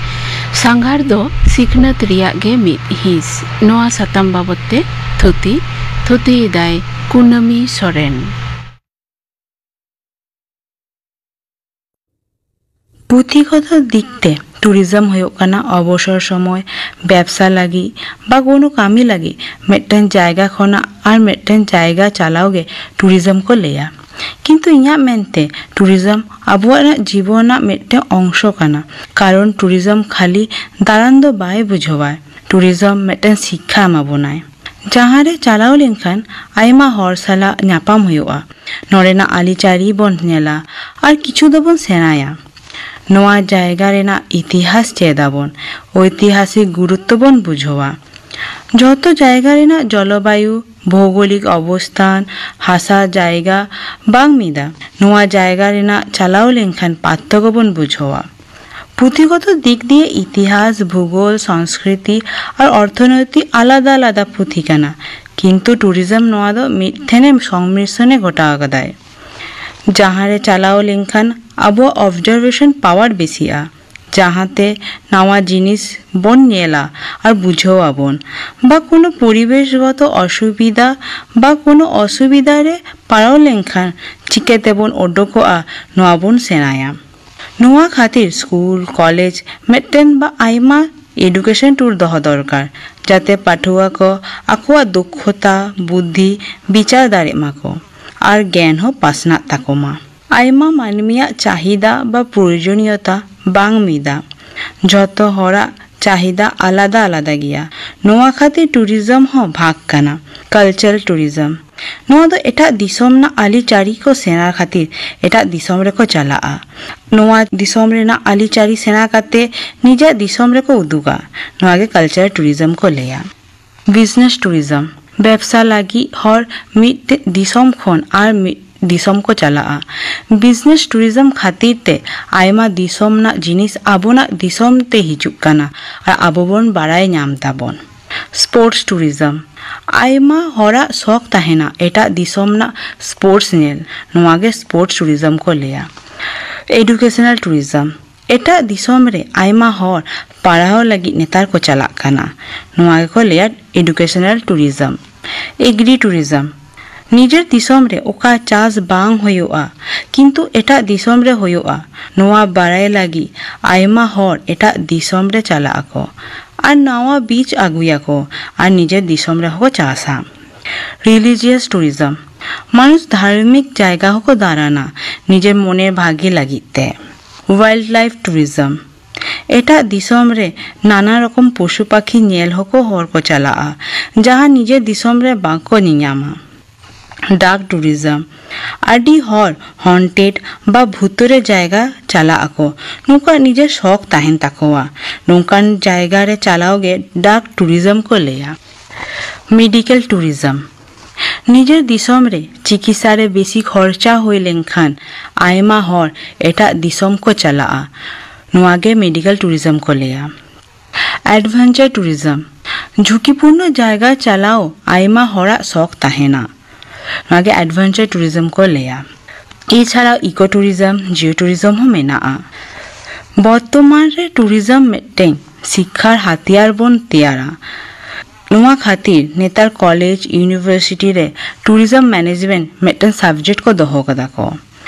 ᱥᱟᱸᱜᱷᱟᱨ ᱫᱚ ᱥᱤᱠᱷᱱᱟᱹᱛ ᱨᱮᱭᱟᱜ ᱜᱮ ᱢᱤᱫ ᱦᱤᱸᱥ᱾ ᱱᱚᱣᱟ ᱥᱟᱛᱟᱢ ᱵᱟᱵᱚᱛ ᱛᱮ ᱛᱷᱩᱛᱤ, ᱛᱷᱩᱛᱤᱭᱮᱫᱟᱭ ᱠᱩᱱᱟᱹᱢᱤ ᱥᱚᱨᱮᱱ᱾ ᱯᱩᱛᱷᱤᱜᱚᱛᱚ ᱫᱤᱠ ᱛᱮ ᱴᱩᱨᱤᱡᱚᱢ ᱦᱩᱭᱩᱜ ᱠᱟᱱᱟ ᱚᱵᱚᱥᱚᱨ ᱥᱚᱢᱚᱭ, ᱵᱮᱵᱥᱟ ᱞᱟᱹᱜᱤᱫ ᱵᱟ ᱠᱳᱱᱳ ᱠᱟᱹᱢᱤ ᱞᱟᱹᱜᱤᱫ ᱢᱤᱫᱴᱮᱱ ᱡᱟᱭᱜᱟ ᱠᱷᱚᱱᱟᱜ ᱟᱨ ᱢᱤᱫᱴᱮᱱ ᱡᱟᱭᱜᱟ ᱪᱟᱞᱟᱣ ᱜᱮ ᱴᱩᱨᱤᱡᱚᱢ ᱠᱚ ᱞᱟᱹᱭᱟ᱾ ᱠᱤᱱᱛᱩ ᱤᱧᱟᱹᱜ ᱢᱮᱱᱛᱮ ᱴᱩᱨᱤᱡᱚᱢ ᱟᱵᱚᱣᱟᱜ ᱨᱮᱱᱟᱜ ᱡᱤᱵᱚᱱ ᱨᱮᱱᱟᱜ ᱢᱤᱫᱴᱮᱱ ᱚᱝᱥᱚ ᱠᱟᱱᱟ, ᱠᱟᱨᱚᱱ ᱴᱩᱨᱤᱡᱚᱢ ᱠᱷᱟᱹᱞᱤ ᱫᱟᱬᱟᱱ ᱫᱚ ᱵᱟᱭ ᱵᱩᱡᱷᱟᱹᱣᱟ, ᱴᱩᱨᱤᱡᱚᱢ ᱢᱤᱫᱴᱮᱱ ᱥᱤᱠᱠᱷᱟ ᱮᱢᱟ ᱵᱚᱱᱟᱭ᱾ ᱡᱟᱦᱟᱸ ᱨᱮ ᱪᱟᱞᱟᱣ ᱞᱮᱱᱠᱷᱟᱱ ᱟᱭᱢᱟ ᱦᱚᱲ ᱥᱟᱞᱟᱜ ᱧᱟᱯᱟᱢ ᱦᱩᱭᱩᱜᱼᱟ, ᱱᱚᱰᱮᱱᱟᱜ ᱟᱹᱨᱤᱪᱟᱹᱞᱤ ᱵᱚᱱ ᱧᱮᱞᱟ ᱟᱨ ᱠᱤᱪᱷᱩ ᱫᱚᱵᱚᱱ ᱥᱮᱬᱟᱭᱟ᱾ ᱱᱚᱣᱟ ᱡᱟᱭᱜᱟ ᱨᱮᱱᱟᱜ ᱤᱛᱤᱦᱟᱥ ᱪᱮᱫ ᱟᱵᱚᱱ, ᱳᱭᱛᱤᱦᱟᱥᱤᱠ ᱜᱩᱨᱩᱛᱛᱚ ᱵᱚᱱ ᱵᱩᱡᱷᱟᱹᱣᱟ᱾ ᱡᱷᱚᱛᱚ ᱡᱟᱭᱜᱟ ᱨᱮᱱᱟᱜ ᱡᱚᱞᱚᱵᱟᱭᱩ, ᱵᱷᱳᱜᱳᱞᱤᱠ ᱚᱵᱚᱥᱛᱷᱟᱱ, ᱦᱟᱥᱟ ᱡᱟᱭᱜᱟ ᱵᱟᱝ ᱢᱤᱫᱟ᱾ ᱱᱚᱣᱟ ᱡᱟᱭᱜᱟ ᱨᱮᱱᱟᱜ ᱪᱟᱞᱟᱣ ᱞᱮᱱᱠᱷᱟᱱ ᱯᱟᱨᱛᱷᱚᱠᱠᱚ ᱵᱚᱱ ᱵᱩᱡᱷᱟᱹᱣᱟ᱾ ᱯᱩᱛᱷᱤᱜᱚᱛᱚ ᱫᱤᱠ ᱫᱤᱭᱮ ᱤᱛᱤᱦᱟᱥ, ᱵᱷᱩᱜᱳᱞ, ᱥᱚᱝᱥᱠᱨᱤᱛᱤ ᱟᱨ ᱚᱨᱛᱷᱚᱱᱳᱭᱛᱤᱠ ᱟᱞᱟᱫᱟ ᱟᱞᱟᱫᱟ ᱯᱩᱛᱷᱤ ᱠᱟᱱᱟ, ᱠᱤᱱᱛᱩ ᱴᱩᱨᱤᱡᱚᱢ ᱱᱚᱣᱟ ᱫᱚ ᱢᱤᱫ ᱴᱷᱮᱱᱮ ᱥᱚᱝᱢᱤᱥᱨᱚᱱᱮ ᱜᱷᱚᱴᱟᱣ ᱟᱠᱟᱫᱟᱭ᱾ ᱡᱟᱦᱟᱸ ᱨᱮ ᱪᱟᱞᱟᱣ ᱞᱮᱱᱠᱷᱟᱱ ᱟᱵᱚᱣᱟᱜ ᱚᱵᱡᱟᱨᱵᱷᱮᱥᱚᱱ ᱯᱟᱣᱟᱨ ᱵᱮᱥᱤᱜᱼᱟ, ᱡᱟᱦᱟᱸᱛᱮ ᱱᱟᱣᱟ ᱡᱤᱱᱤᱥ ᱵᱚᱱ ᱧᱮᱞᱟ ᱟᱨ ᱵᱩᱡᱷᱟᱹᱣ ᱟᱵᱚᱱ, ᱵᱟ ᱠᱳᱱᱳ ᱯᱚᱨᱤᱵᱮᱥᱜᱚᱛᱚ ᱚᱥᱩᱵᱤᱫᱷᱟ ᱵᱟ ᱠᱳᱱᱳ ᱚᱥᱩᱵᱤᱫᱷᱟ ᱨᱮ ᱯᱟᱲᱟᱣ ᱞᱮᱱᱠᱷᱟᱱ ᱪᱤᱠᱟᱹ ᱛᱮᱵᱚᱱ ᱚᱰᱚᱠᱚᱜᱼᱟ, ᱱᱚᱣᱟ ᱵᱚᱱ ᱥᱮᱬᱟᱭᱟ᱾ ᱱᱚᱣᱟ ᱠᱷᱟᱹᱛᱤᱨ ᱥᱠᱩᱞ, ᱠᱚᱞᱮᱡᱽ ᱢᱤᱫᱴᱮᱱ ᱵᱟ ᱟᱭᱢᱟ ᱮᱰᱩᱠᱮᱥᱚᱱ ᱴᱩᱨ ᱫᱚᱦᱚ ᱫᱚᱨᱠᱟᱨ, ᱡᱟᱛᱮ ᱯᱟᱹᱴᱷᱩᱣᱟᱹ ᱠᱚ ᱟᱠᱚᱣᱟᱜ ᱫᱚᱠᱷᱚᱛᱟ, ᱵᱩᱫᱽᱫᱷᱤ, ᱵᱤᱪᱟᱨ ᱫᱟᱲᱮᱜ ᱢᱟᱠᱚ ᱟᱨ ᱜᱮᱭᱟᱱ ᱦᱚᱸ ᱯᱟᱥᱱᱟᱜ ᱛᱟᱠᱚ ᱢᱟ᱾ ᱟᱭᱢᱟ ᱢᱟᱹᱱᱢᱤᱭᱟᱜ ᱪᱟᱦᱤᱫᱟ ᱵᱟ ᱯᱨᱚᱭᱳᱡᱚᱱᱤᱭᱚᱛᱟ ᱵᱟᱝ ᱢᱤᱫᱟ᱾ ᱡᱷᱚᱛᱚ ᱦᱚᱲᱟᱜ ᱪᱟᱦᱤᱫᱟ ᱟᱞᱟᱫᱟ ᱟᱞᱟᱫᱟ ᱜᱮᱭᱟ᱾ ᱱᱚᱣᱟ ᱠᱷᱟᱹᱛᱤᱨ ᱴᱩᱨᱤᱡᱚᱢ ᱦᱚᱸ ᱵᱷᱟᱜᱽ ᱠᱟᱱᱟ᱾ ᱠᱟᱞᱪᱟᱨ ᱴᱩᱨᱤᱡᱚᱢ, ᱱᱚᱣᱟ ᱫᱚ ᱮᱴᱟᱜ ᱫᱤᱥᱚᱢ ᱨᱮᱱᱟᱜ ᱟᱹᱨᱤᱪᱟᱹᱞᱤ ᱠᱚ ᱥᱮᱬᱟ ᱠᱷᱟᱹᱛᱤᱨ ᱮᱴᱟᱜ ᱫᱤᱥᱚᱢ ᱨᱮᱠᱚ ᱪᱟᱞᱟᱜᱼᱟ᱾ ᱱᱚᱣᱟ ᱫᱤᱥᱚᱢ ᱨᱮᱱᱟᱜ ᱟᱹᱨᱤᱪᱟᱹᱞᱤ ᱥᱮᱬᱟ ᱠᱟᱛᱮ ᱱᱤᱡᱮᱨᱟᱜ ᱫᱤᱥᱚᱢ ᱨᱮᱠᱚ ᱩᱫᱩᱜᱟ᱾ ᱱᱚᱣᱟ ᱜᱮ ᱠᱟᱞᱪᱟᱨ ᱴᱩᱨᱤᱡᱚᱢ ᱠᱚ ᱞᱟᱹᱭᱟ᱾ ᱵᱤᱡᱽᱱᱮᱥ ᱴᱩᱨᱤᱡᱚᱢ, ᱵᱮᱵᱽᱥᱟ ᱞᱟᱹᱜᱤᱫ ᱦᱚᱲ ᱢᱤᱫᱴᱮᱡ ᱫᱤᱥᱚᱢ ᱠᱷᱚᱱ ᱟᱨ ᱢᱤᱫ ᱫᱤᱥᱚᱢ ᱠᱚ ᱪᱟᱞᱟᱜᱼᱟ᱾ ᱵᱤᱡᱽᱱᱮᱥ ᱴᱩᱨᱤᱡᱚᱢ ᱠᱷᱟᱹᱛᱤᱨ ᱛᱮ ᱟᱭᱢᱟ ᱫᱤᱥᱚᱢ ᱨᱮᱱᱟᱜ ᱡᱤᱱᱤᱥ ᱟᱵᱚᱱᱟᱜ ᱫᱤᱥᱚᱢ ᱛᱮ ᱦᱤᱡᱩᱜ ᱠᱟᱱᱟ ᱟᱨ ᱟᱵᱚ ᱵᱚᱱ ᱵᱟᱲᱟᱭ ᱧᱟᱢ ᱫᱟᱵᱚᱱ᱾ ᱥᱯᱳᱨᱴᱥ ᱴᱩᱨᱤᱡᱚᱢ, ᱟᱭᱢᱟ ᱦᱚᱲᱟᱜ ᱥᱚᱠ ᱛᱟᱦᱮᱱᱟ ᱮᱴᱟᱜ ᱫᱤᱥᱚᱢ ᱨᱮᱱᱟᱜ ᱥᱯᱳᱨᱴᱥ ᱧᱮᱞ, ᱱᱚᱣᱟ ᱜᱮ ᱥᱯᱳᱨᱴᱥ ᱴᱩᱨᱤᱡᱚᱢ ᱠᱚ ᱞᱟᱹᱭᱟ᱾ ᱮᱰᱩᱠᱮᱥᱚᱱᱟᱞ ᱴᱩᱨᱤᱡᱚᱢ, ᱮᱴᱟᱜ ᱫᱤᱥᱚᱢ ᱨᱮ ᱟᱭᱢᱟ ᱦᱚᱲ ᱯᱟᱲᱦᱟᱣ ᱞᱟᱹᱜᱤᱫ ᱱᱮᱛᱟᱨ ᱠᱚ ᱪᱟᱞᱟᱜ ᱠᱟᱱᱟ, ᱱᱚᱣᱟ ᱜᱮᱠᱚ ᱞᱟᱹᱭᱟ ᱮᱰᱩᱠᱮᱥᱚᱱᱟᱞ ᱴᱩᱨᱤᱡᱚᱢ᱾ ᱮᱜᱽᱨᱤ ᱴᱩᱨᱤᱡᱚᱢ, ᱱᱤᱡᱮᱨ ᱫᱤᱥᱚᱢ ᱨᱮ ᱚᱠᱟ ᱪᱟᱥ ᱵᱟᱝ ᱦᱩᱭᱩᱜᱼᱟ, ᱠᱤᱱᱛᱩ ᱮᱴᱟᱜ ᱫᱤᱥᱚᱢ ᱨᱮ ᱦᱩᱭᱩᱜᱼᱟ, ᱱᱚᱣᱟ ᱵᱟᱲᱟᱭ ᱞᱟᱹᱜᱤᱫ ᱟᱭᱢᱟ ᱦᱚᱲ ᱮᱴᱟᱜ ᱫᱤᱥᱚᱢ ᱨᱮ ᱪᱟᱞᱟᱜ ᱟᱠᱚ ᱟᱨ ᱱᱟᱣᱟ ᱵᱤᱡᱽ ᱟᱹᱜᱩᱭᱟᱠᱚ ᱟᱨ ᱱᱤᱡᱮᱨ ᱫᱤᱥᱚᱢ ᱨᱮᱦᱚᱸ ᱠᱚ ᱪᱟᱥᱟ᱾ ᱨᱤᱞᱤᱡᱤᱭᱟᱥ ᱴᱩᱨᱤᱡᱚᱢ, ᱢᱟᱱᱩᱥ ᱫᱷᱟᱨᱢᱤᱠ ᱡᱟᱭᱜᱟ ᱦᱚᱸᱠᱚ ᱫᱟᱬᱟᱱᱟ ᱱᱤᱡᱮᱨ ᱢᱚᱱᱮ ᱵᱷᱟᱜᱮ ᱞᱟᱹᱜᱤᱫ ᱛᱮ᱾ ᱣᱟᱭᱤᱞᱰ ᱞᱟᱭᱤᱯᱷ ᱴᱩᱨᱤᱡᱚᱢ, ᱮᱴᱟᱜ ᱫᱤᱥᱚᱢ ᱨᱮ ᱱᱟᱱᱟ ᱨᱚᱠᱚᱢ ᱯᱚᱥᱩ ᱯᱟᱠᱷᱤ ᱧᱮᱞ ᱦᱚᱸᱠᱚ ᱦᱚᱲ ᱠᱚ ᱪᱟᱞᱟᱜᱼᱟ, ᱡᱟᱦᱟᱸ ᱱᱤᱡᱮᱨ ᱫᱤᱥᱚᱢ ᱨᱮ ᱵᱟᱝᱠᱚ ᱧᱮᱧᱟᱢᱟ᱾ ᱰᱟᱨᱠ ᱴᱩᱨᱤᱡᱚᱢ, ᱟᱹᱰᱤ ᱦᱚᱲ ᱦᱚᱱᱴᱮᱰ ᱵᱟ ᱵᱷᱩᱛᱩᱨᱮ ᱡᱟᱭᱜᱟ ᱪᱟᱞᱟᱜ ᱟᱠᱚ, ᱱᱩᱠᱩᱣᱟᱜ ᱱᱤᱡᱮᱨ ᱥᱚᱠ ᱛᱟᱦᱮᱱ ᱛᱟᱠᱚᱣᱟ᱾ ᱱᱚᱝᱠᱟᱱ ᱡᱟᱭᱜᱟ ᱨᱮ ᱪᱟᱞᱟᱣ ᱜᱮ ᱰᱟᱨᱠ ᱴᱩᱨᱤᱡᱚᱢ ᱠᱚ ᱞᱟᱹᱭᱟ᱾ ᱢᱮᱰᱤᱠᱮᱞ ᱴᱩᱨᱤᱡᱚᱢ, ᱱᱤᱡᱮᱨ ᱫᱤᱥᱚᱢ ᱨᱮ ᱪᱤᱠᱤᱛᱥᱟ ᱨᱮ ᱵᱮᱥᱤ ᱠᱷᱚᱨᱪᱟ ᱦᱩᱭ ᱞᱮᱱᱠᱷᱟᱱ ᱟᱭᱢᱟ ᱦᱚᱲ ᱮᱴᱟᱜ ᱫᱤᱥᱚᱢ ᱠᱚ ᱪᱟᱞᱟᱜᱼᱟ, ᱱᱚᱣᱟ ᱜᱮ ᱢᱮᱰᱤᱠᱮᱞ ᱴᱩᱨᱤᱡᱚᱢ ᱠᱚ ᱞᱟᱹᱭᱟ᱾ ᱮᱰᱵᱷᱮᱧᱪᱟᱨ ᱴᱩᱨᱤᱡᱚᱢ, ᱡᱷᱩᱸᱠᱤᱯᱩᱨᱱᱚ ᱡᱟᱭᱜᱟ ᱪᱟᱞᱟᱣ ᱟᱭᱢᱟ ᱦᱚᱲᱟᱜ ᱥᱚᱠ ᱛᱟᱦᱮᱱᱟ, ᱱᱚᱣᱟ ᱜᱮ ᱮᱰᱵᱷᱮᱧᱪᱟᱨ ᱴᱩᱨᱤᱡᱚᱢ ᱠᱚ ᱞᱟᱹᱭᱟ᱾ ᱮᱪᱷᱟᱲᱟ ᱤᱠᱳ ᱴᱩᱨᱤᱡᱚᱢ, ᱡᱤᱭᱳ ᱴᱩᱨᱤᱡᱚᱢ ᱦᱚᱸ ᱢᱮᱱᱟᱜᱼᱟ᱾ ᱵᱚᱨᱛᱚᱢᱟᱱ ᱨᱮ ᱴᱩᱨᱤᱡᱚᱢ ᱢᱤᱫᱴᱮᱱ ᱥᱤᱠᱠᱷᱟᱨ ᱦᱟᱛᱤᱭᱟᱨ ᱵᱚᱱ ᱛᱮᱭᱟᱨᱟ᱾ ᱱᱚᱣᱟ ᱠᱷᱟᱹᱛᱤᱨ ᱱᱮᱛᱟᱨ ᱠᱚᱞᱮᱡᱽ, ᱤᱭᱩᱱᱤᱵᱷᱟᱨᱥᱤᱴᱤ ᱨᱮ ᱴᱩᱨᱤᱡᱚᱢ ᱢᱮᱱᱮᱡᱽᱢᱮᱱᱴ ᱢᱤᱫᱴᱮᱱ ᱥᱟᱵᱡᱮᱠᱴ ᱠᱚ ᱫᱚᱦᱚ ᱠᱟᱫᱟ ᱠᱚ᱾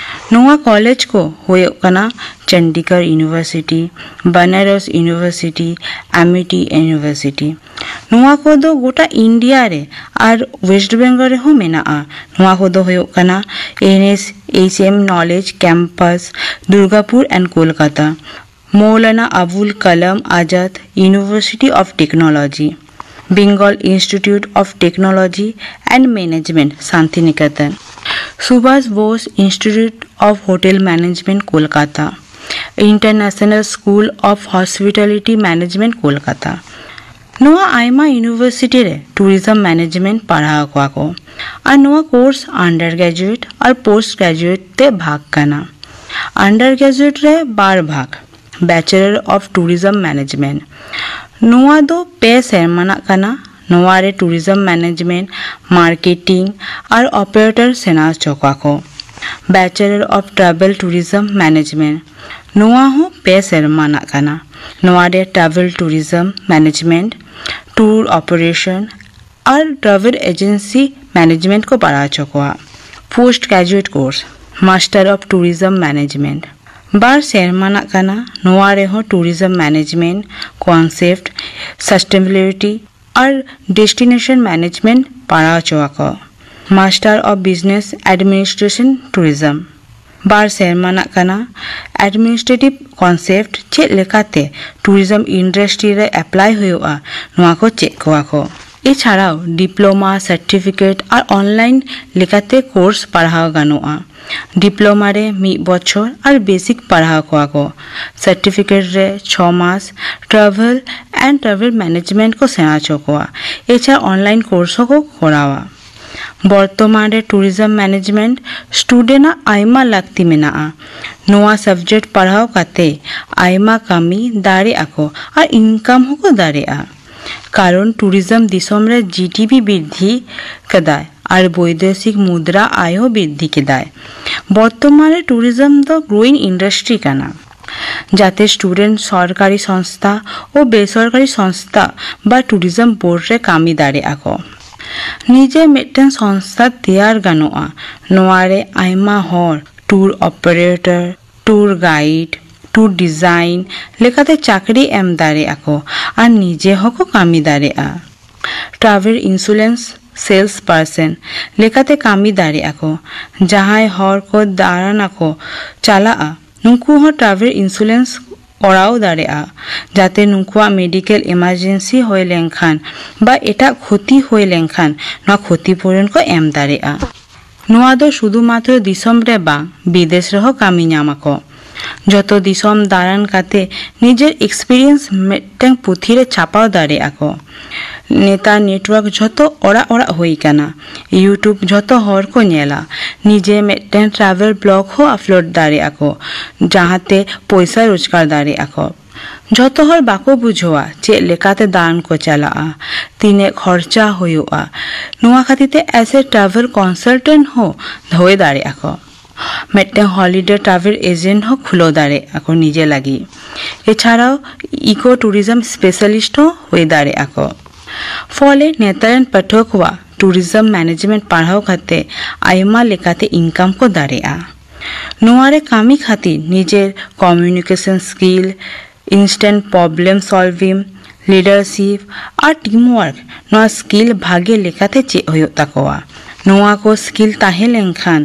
ᱱᱚᱣᱟ ᱠᱚᱞᱮᱡᱽ ᱠᱚ ᱦᱩᱭᱩᱜ ᱠᱟᱱᱟ ᱪᱚᱱᱰᱤᱜᱚᱲ ᱤᱭᱩᱱᱤᱵᱷᱟᱨᱥᱤᱴᱤ, ᱵᱟᱱᱟᱨᱚᱥ ᱤᱭᱩᱱᱤᱵᱷᱟᱨᱥᱤᱴᱤ, ᱟᱢᱤᱴᱤ ᱤᱭᱩᱱᱤᱵᱷᱟᱨᱥᱤᱴᱤ᱾ ᱱᱚᱣᱟ ᱠᱚᱫᱚ ᱜᱚᱴᱟ ᱤᱱᱰᱤᱭᱟ ᱨᱮ ᱟᱨ ᱳᱭᱮᱥᱴ ᱵᱮᱝᱜᱚᱞ ᱨᱮᱦᱚᱸ ᱢᱮᱱᱟᱜᱼᱟ᱾ ᱱᱚᱣᱟ ᱠᱚᱫᱚ ᱦᱩᱭᱩᱜ ᱠᱟᱱᱟ N S H M knowledge campus, Durgapur and Kolkata, Maulana Abul Kalam Azad university of technology, Bengal institute of technology and management, Santiniketan, ᱥᱩᱵᱷᱟᱥ Bose institute of hotel management, Kolkata, international school of hospitality management, Kolkata. ᱱᱚᱣᱟ ᱟᱭᱢᱟ ᱤᱭᱩᱱᱤᱵᱷᱟᱨᱥᱤᱴᱤ ᱨᱮ ᱴᱩᱨᱤᱡᱚᱢ ᱢᱮᱱᱮᱡᱽᱢᱮᱱᱴ ᱯᱟᱲᱦᱟᱣ ᱠᱚᱣᱟ ᱠᱚ, ᱟᱨ ᱱᱚᱣᱟ ᱠᱳᱨᱥ ᱟᱱᱰᱟᱨ ᱜᱨᱮᱡᱩᱭᱮᱴ ᱟᱨ ᱯᱳᱥᱴ ᱜᱨᱮᱡᱩᱭᱮᱴ ᱛᱮ ᱵᱷᱟᱜᱽ ᱠᱟᱱᱟ᱾ ᱟᱱᱰᱟᱨ ᱜᱨᱮᱡᱩᱭᱮᱴ ᱨᱮ ᱵᱟᱨ ᱵᱷᱟᱜᱽ, ᱵᱮᱪᱮᱞᱟᱨ ᱚᱯᱷ ᱴᱩᱨᱤᱡᱚᱢ ᱢᱮᱱᱮᱡᱽᱢᱮᱱᱴ, ᱱᱚᱣᱟ ᱫᱚ ᱯᱮ ᱥᱮᱨᱢᱟ ᱨᱮᱱᱟᱜ ᱠᱟᱱᱟ᱾ ᱱᱚᱣᱟ ᱨᱮ tourism management, marketing ᱟᱨ operator ᱥᱮᱬᱟ ᱦᱚᱪᱚ ᱠᱚᱣᱟ ᱠᱚ᱾ Bachelor of Travel Tourism Management, ᱱᱚᱣᱟ ᱦᱚᱸ ᱯᱮ ᱥᱮᱨᱢᱟ ᱨᱮᱱᱟᱜ ᱠᱟᱱᱟ᱾ ᱱᱚᱣᱟ ᱨᱮ travel tourism management, tour operation ᱟᱨ travel agency management ᱠᱚ ᱯᱟᱲᱦᱟᱣ ᱦᱚᱪᱚ ᱠᱚᱣᱟ᱾ Post graduate course, Master of Tourism Management, ᱵᱟᱨ ᱥᱮᱨᱢᱟ ᱨᱮᱱᱟᱜ ᱠᱟᱱᱟ᱾ ᱱᱚᱣᱟ ᱨᱮᱦᱚᱸ tourism management, concept, sustainability ᱟᱨ destination management ᱯᱟᱲᱦᱟᱣ ᱦᱚᱪᱚ ᱟᱠᱚ᱾ Master of Business Administration Tourism, ᱵᱟᱨ ᱥᱮᱨᱢᱟ ᱨᱮᱱᱟᱜ ᱠᱟᱱᱟ᱾ Administrative concept, ᱪᱮᱫ ᱞᱮᱠᱟᱛᱮ tourism industry ᱨᱮ apply ᱦᱩᱭᱩᱜᱼᱟ, ᱱᱚᱣᱟ ᱠᱚ ᱪᱮᱫ ᱠᱚᱣᱟ ᱠᱚ᱾ ᱮᱪᱷᱟᱲᱟᱣ diploma, certificate ᱟᱨ online ᱞᱮᱠᱟᱛᱮ course ᱯᱟᱲᱦᱟᱣ ᱜᱟᱱᱚᱜᱼᱟ᱾ Diploma ᱨᱮ ᱢᱤᱫ ᱵᱚᱪᱷᱚᱨ ᱟᱨ basic ᱯᱟᱲᱦᱟᱣ ᱠᱚᱣᱟ ᱠᱚ᱾ Certificate ᱨᱮ ᱪᱷᱚ ᱢᱟᱥ travel and travel management ᱠᱚ ᱥᱮᱬᱟ ᱦᱚᱪᱚ ᱠᱚᱣᱟ᱾ ᱮᱪᱷᱟᱲᱟ online course ᱦᱚᱸᱠᱚ ᱠᱚᱨᱟᱣᱟ᱾ ᱵᱚᱨᱛᱚᱢᱟᱱ ᱨᱮ tourism management student ᱟᱜ ᱟᱭᱢᱟ ᱞᱟᱹᱠᱛᱤ ᱢᱮᱱᱟᱜᱼᱟ᱾ ᱱᱚᱣᱟ subject ᱯᱟᱲᱦᱟᱣ ᱠᱟᱛᱮ ᱟᱭᱢᱟ ᱠᱟᱹᱢᱤ ᱫᱟᱲᱮ ᱟᱠᱚ ᱟᱨ income ᱦᱚᱸᱠᱚ ᱫᱟᱲᱮᱭᱟᱜᱼᱟ᱾ ᱠᱟᱨᱚᱱ tourism ᱫᱤᱥᱚᱢ ᱨᱮ GDP ᱵᱤᱨᱫᱷᱤ ᱠᱮᱫᱟᱭ ᱟᱨ ᱵᱳᱭᱫᱮᱥᱤᱠ ᱢᱩᱫᱽᱨᱟ ᱟᱭ ᱦᱚᱸ ᱵᱤᱨᱫᱷᱤ ᱠᱮᱫᱟᱭ᱾ ᱵᱚᱨᱛᱚᱢᱟᱱ ᱨᱮ tourism ᱫᱚ growing industry ᱠᱟᱱᱟ᱾ ᱡᱟᱛᱮ student ᱥᱚᱨᱠᱟᱨᱤ ᱥᱚᱝᱥᱛᱷᱟ ᱳ ᱵᱮᱥᱚᱨᱠᱟᱨᱤ ᱥᱚᱝᱥᱛᱷᱟ ᱵᱟ tourism board ᱨᱮ ᱠᱟᱹᱢᱤ ᱫᱟᱲᱮᱭᱟᱜᱼᱟ ᱠᱚ᱾ ᱱᱤᱡᱮ ᱢᱤᱫᱴᱮᱱ ᱥᱚᱝᱥᱛᱷᱟ ᱛᱮᱭᱟᱨ ᱜᱟᱱᱚᱜᱼᱟ᱾ ᱱᱚᱣᱟ ᱨᱮ ᱟᱭᱢᱟ ᱦᱚᱲ tour operator, tour guide, tour design ᱞᱮᱠᱟᱛᱮ ᱪᱟᱹᱠᱨᱤ ᱮᱢ ᱫᱟᱲᱮᱭᱟᱜᱼᱟ ᱠᱚ ᱟᱨ ᱱᱤᱡᱮ ᱦᱚᱸᱠᱚ ᱠᱟᱹᱢᱤ ᱫᱟᱲᱮᱭᱟᱜᱼᱟ᱾ Travel insurance sales person ᱞᱮᱠᱟᱛᱮ ᱠᱟᱹᱢᱤ ᱫᱟᱲᱮᱭᱟᱜᱼᱟ ᱠᱚ᱾ ᱡᱟᱦᱟᱸᱭ ᱦᱚᱲ ᱠᱚ ᱫᱟᱬᱟᱱ ᱟᱠᱚ ᱪᱟᱞᱟᱜᱼᱟ, ᱱᱩᱠᱩ ᱦᱚᱸ travel insurance ᱠᱚᱨᱟᱣ ᱫᱟᱲᱮᱭᱟᱜᱼᱟ, ᱡᱟᱛᱮ ᱱᱩᱠᱩᱣᱟᱜ medical emergency ᱦᱩᱭ ᱞᱮᱱᱠᱷᱟᱱ ᱵᱟ ᱮᱴᱟᱜ ᱠᱷᱚᱛᱤ ᱦᱩᱭ ᱞᱮᱱᱠᱷᱟᱱ ᱱᱚᱣᱟ ᱠᱷᱚᱛᱤ ᱯᱩᱨᱚᱱ ᱠᱚ ᱮᱢ ᱫᱟᱲᱮᱭᱟᱜᱼᱟ᱾ ᱱᱚᱣᱟ ᱫᱚ ᱥᱩᱫᱷᱩ ᱢᱟᱛᱨᱚ ᱫᱤᱥᱚᱢ ᱨᱮ ᱵᱟᱝ, ᱵᱤᱫᱮᱥ ᱨᱮᱦᱚᱸ ᱠᱟᱹᱢᱤ ᱧᱟᱢ ᱟᱠᱚ᱾ ᱡᱚᱛᱚ ᱫᱤᱥᱚᱢ ᱫᱟᱬᱟᱱ ᱠᱟᱛᱮ ᱱᱤᱡᱮᱨ experience ᱢᱤᱫᱴᱟᱝ ᱯᱩᱛᱷᱤ ᱨᱮ ᱪᱷᱟᱯᱟᱣ ᱫᱟᱲᱮᱭᱟᱜᱼᱟ ᱠᱚ᱾ ᱱᱮᱛᱟᱨ network ᱡᱷᱚᱛᱚ ᱚᱲᱟᱜ ᱚᱲᱟᱜ ᱦᱩᱭ ᱟᱠᱟᱱᱟ᱾ YouTube ᱡᱷᱚᱛᱚ ᱦᱚᱲ ᱠᱚ ᱧᱮᱞᱟ᱾ ᱱᱤᱡᱮ ᱢᱤᱫᱴᱮᱱ travel blog ᱦᱚᱸ upload ᱫᱟᱲᱮᱭᱟᱜᱼᱟ ᱠᱚ, ᱡᱟᱦᱟᱸᱛᱮ ᱯᱚᱭᱥᱟ ᱨᱳᱡᱽᱜᱟᱨ ᱫᱟᱲᱮᱭᱟᱜᱼᱟ ᱠᱚ᱾ ᱡᱷᱚᱛᱚ ᱦᱚᱲ ᱵᱟᱠᱚ ᱵᱩᱡᱷᱟᱹᱣᱟ ᱪᱮᱫ ᱞᱮᱠᱟᱛᱮ ᱫᱟᱬᱟᱱ ᱠᱚ ᱪᱟᱞᱟᱜᱼᱟ, ᱛᱤᱱᱟᱹᱜ ᱠᱷᱚᱨᱪᱟ ᱦᱩᱭᱩᱜᱼᱟ᱾ ᱱᱚᱣᱟ ᱠᱷᱟᱹᱛᱤᱨ ᱛᱮ as a travel consultant ᱦᱚᱸ ᱦᱩᱭ ᱫᱟᱲᱮᱭᱟᱜᱼᱟ ᱠᱚ᱾ ᱢᱤᱫᱴᱟᱝ holiday travel agent ᱦᱚᱸ ᱠᱷᱩᱞᱟᱹᱣ ᱫᱟᱲᱮᱭᱟᱜᱼᱟ ᱠᱚ ᱱᱤᱡᱮ ᱞᱟᱹᱜᱤᱫ᱾ ᱮᱪᱷᱟᱲᱟᱣ eco tourism specialist ᱦᱚᱸ ᱦᱩᱭ ᱫᱟᱲᱮᱭᱟᱜᱼᱟ ᱠᱚ᱾ ᱯᱷᱚᱞᱮ ᱱᱮᱛᱟᱨ ᱨᱮᱱ ᱯᱟᱹᱴᱷᱩᱣᱟᱹ ᱠᱚᱣᱟᱜ tourism management ᱯᱟᱲᱦᱟᱣ ᱠᱟᱛᱮ ᱟᱭᱢᱟ ᱞᱮᱠᱟᱛᱮ income ᱠᱚ ᱫᱟᱲᱮᱭᱟᱜᱼᱟ᱾ ᱱᱚᱣᱟ ᱨᱮ ᱠᱟᱹᱢᱤ ᱠᱷᱟᱹᱛᱤᱨ ᱱᱤᱡᱮᱨ communication skill, instant problem solving, leadership ᱟᱨ team work, ᱱᱚᱣᱟ skill ᱵᱷᱟᱜᱮ ᱞᱮᱠᱟᱛᱮ ᱪᱮᱫ ᱦᱩᱭᱩᱜ ᱛᱟᱠᱚᱣᱟ᱾ ᱱᱚᱣᱟ ᱠᱚ skill ᱛᱟᱦᱮᱸ ᱞᱮᱱᱠᱷᱟᱱ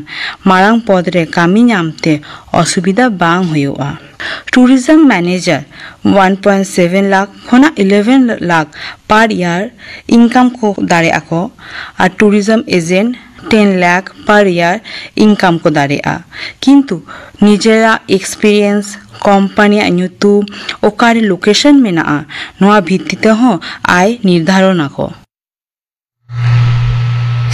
ᱢᱟᱲᱟᱝ ᱯᱚᱫᱽ ᱨᱮ ᱠᱟᱹᱢᱤ ᱧᱟᱢ ᱛᱮ ᱚᱥᱩᱵᱤᱫᱷᱟ ᱵᱟᱝ ᱦᱩᱭᱩᱜᱼᱟ᱾ Tourism manager one point seven lakh ᱠᱷᱚᱱᱟᱜ eleven lakh per year income ᱠᱚ ᱫᱟᱲᱮᱭᱟᱜᱼᱟ ᱠᱚ, ᱟᱨ tourism agent ten lakh per year income ᱠᱚ ᱫᱟᱲᱮᱭᱟᱜᱼᱟ᱾ ᱠᱤᱱᱛᱩ ᱱᱤᱡᱮᱨᱟᱜ experience, ᱠᱳᱢᱯᱟᱱᱤᱭᱟᱜ ᱧᱩᱛᱩᱢ, ᱚᱠᱟᱨᱮ location ᱢᱮᱱᱟᱜᱼᱟ, ᱱᱚᱣᱟ ᱵᱷᱤᱛᱛᱤ ᱛᱮᱦᱚᱸ ᱟᱭ ᱱᱤᱨᱫᱷᱟᱨᱚᱱ ᱟᱠᱚ᱾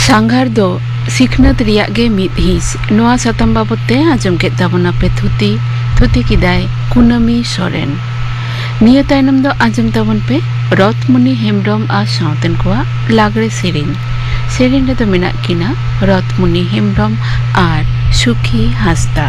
ᱥᱟᱸᱜᱷᱟᱨ ᱫᱚ ᱥᱤᱠᱷᱱᱟᱹᱛ ᱨᱮᱭᱟᱜ ᱜᱮ ᱢᱤᱫ ᱦᱤᱸᱥ᱾ ᱱᱚᱣᱟ ᱥᱟᱛᱟᱢ ᱵᱟᱵᱚᱛ ᱛᱮ ᱟᱸᱡᱚᱢ ᱠᱮᱫ ᱛᱟᱵᱚᱱᱟ ᱯᱮ ᱛᱷᱩᱛᱤ᱾ ᱛᱷᱩᱛᱤ ᱠᱮᱫᱟᱭ ᱠᱩᱱᱟᱹᱢᱤ ᱥᱚᱨᱮᱱ᱾ ᱱᱤᱭᱟᱹ ᱛᱟᱭᱱᱚᱢ ᱫᱚ ᱟᱸᱡᱚᱢ ᱛᱟᱵᱚᱱ ᱯᱮ ᱨᱚᱛᱢᱩᱱᱤ ᱦᱮᱢᱵᱨᱚᱢ ᱟᱨ ᱥᱟᱶᱛᱮᱱ ᱠᱚᱣᱟᱜ ᱞᱟᱜᱽᱲᱮ ᱥᱮᱨᱮᱧ᱾ ᱥᱮᱨᱮᱧ ᱨᱮᱫᱚ ᱢᱮᱱᱟᱜ ᱠᱤᱱᱟ ᱨᱚᱛᱢᱩᱱᱤ ᱦᱮᱢᱵᱨᱚᱢ ᱟᱨ ᱥᱩᱠᱷᱤ ᱦᱟᱸᱥᱫᱟ᱾